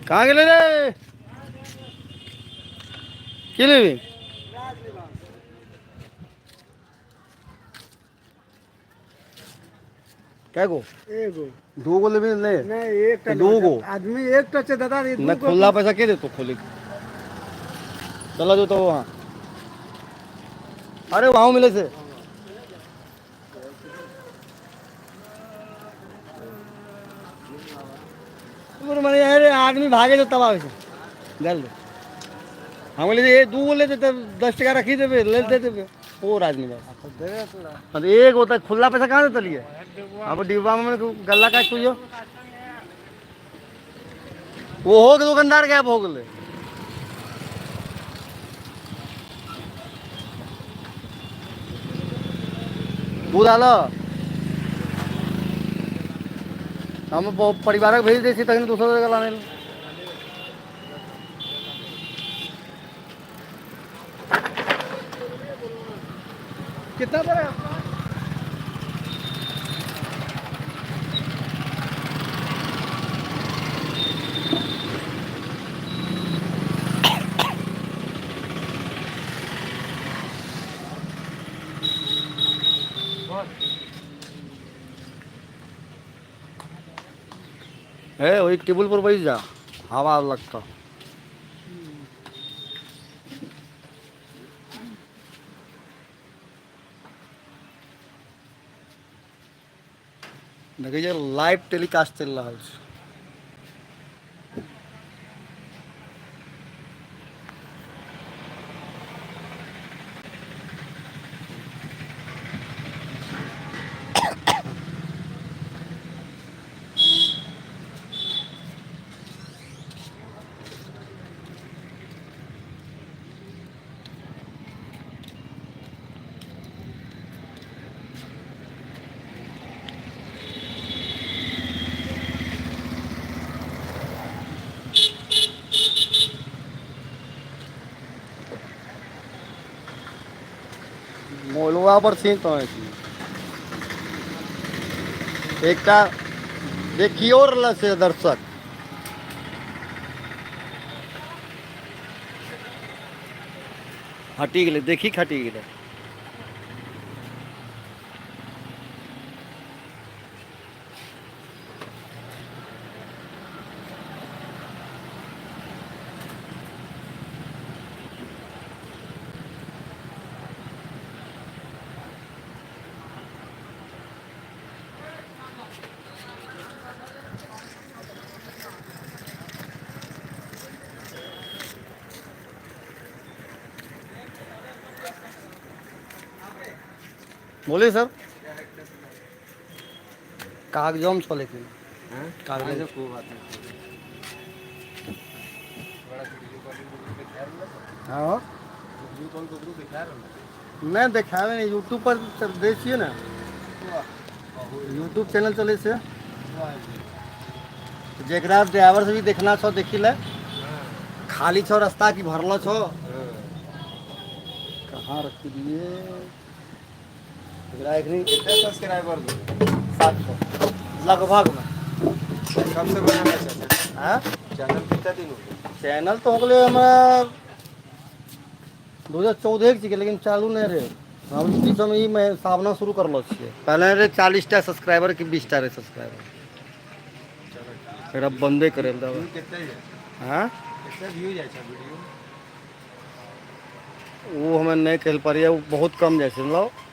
कहाँ गेलै रे? की लेबही? कै गो? एगो। दू गो लेबही? नहि। नहीं, एक। दू गो। आदमी एक टच दादा। नहीं, खुला पैसा के देतो? खोली चला जो तो वहाँ। अरे, वहाँ मिले से मने अरे, आदमी भागे तो तब आवे छै। दे हम बोले ये दू गो लेते तब 10 टका रखी देबे, ले दे देबे और आदमी बस। अरे, एक होता है, खुला पैसा कहाँ देते लिए? अब डिब्बा में गल्ला का तुझो वो हो के दुकानदार गायब हो गेलै। दूध आल हम परिवारक भेज दै छी, तखन दोसर जगह लानै लए। कितना पड़ा है? है, वही टेबुल पर बैठ जा, हवा लगता। देखै छै, लाइव टेलीकास्ट चलि रहल छै। मोलुआ पर छी तो एकटा देखियो रहल छै दर्शक। हटि गेलै, देखी, हटि गेलै। बोलिए सर। कागजों छो लेकिन कागज। हाँ, नहि देखाबे नहि, यूट्यूब पर दै छियै ने, यूट्यूब चैनल चलै छै। जेकरा ड्राइवर से भी देखना छौ, देखी ले, खाली छौ रास्ता की भरलो छौ। कहाँ रखी दिए एकरा एखनी? कितना सब्सक्राइबर? 700 लगभग में। कब से बनाना चाचा? हाँ? चैनल कितना दिन हो गया? चैनल तो हो गेलै हमरा 2014 के छिकै, लेकिन चालू नहि रहै। हम बीचमे ई में सावना शुरू करलो छियै। पहले रहै 40टा सब्सक्राइबर कि 20टा रहै सब्सक्राइबर। चलो। एकरा बंदे करै लए व्यू देबै। कितना है? हाँ? कितना व्यू जाइ छै वीडियो? ओ हमे नहि कहल पारियै, ओ बहुत कम जाइ छै, मतलब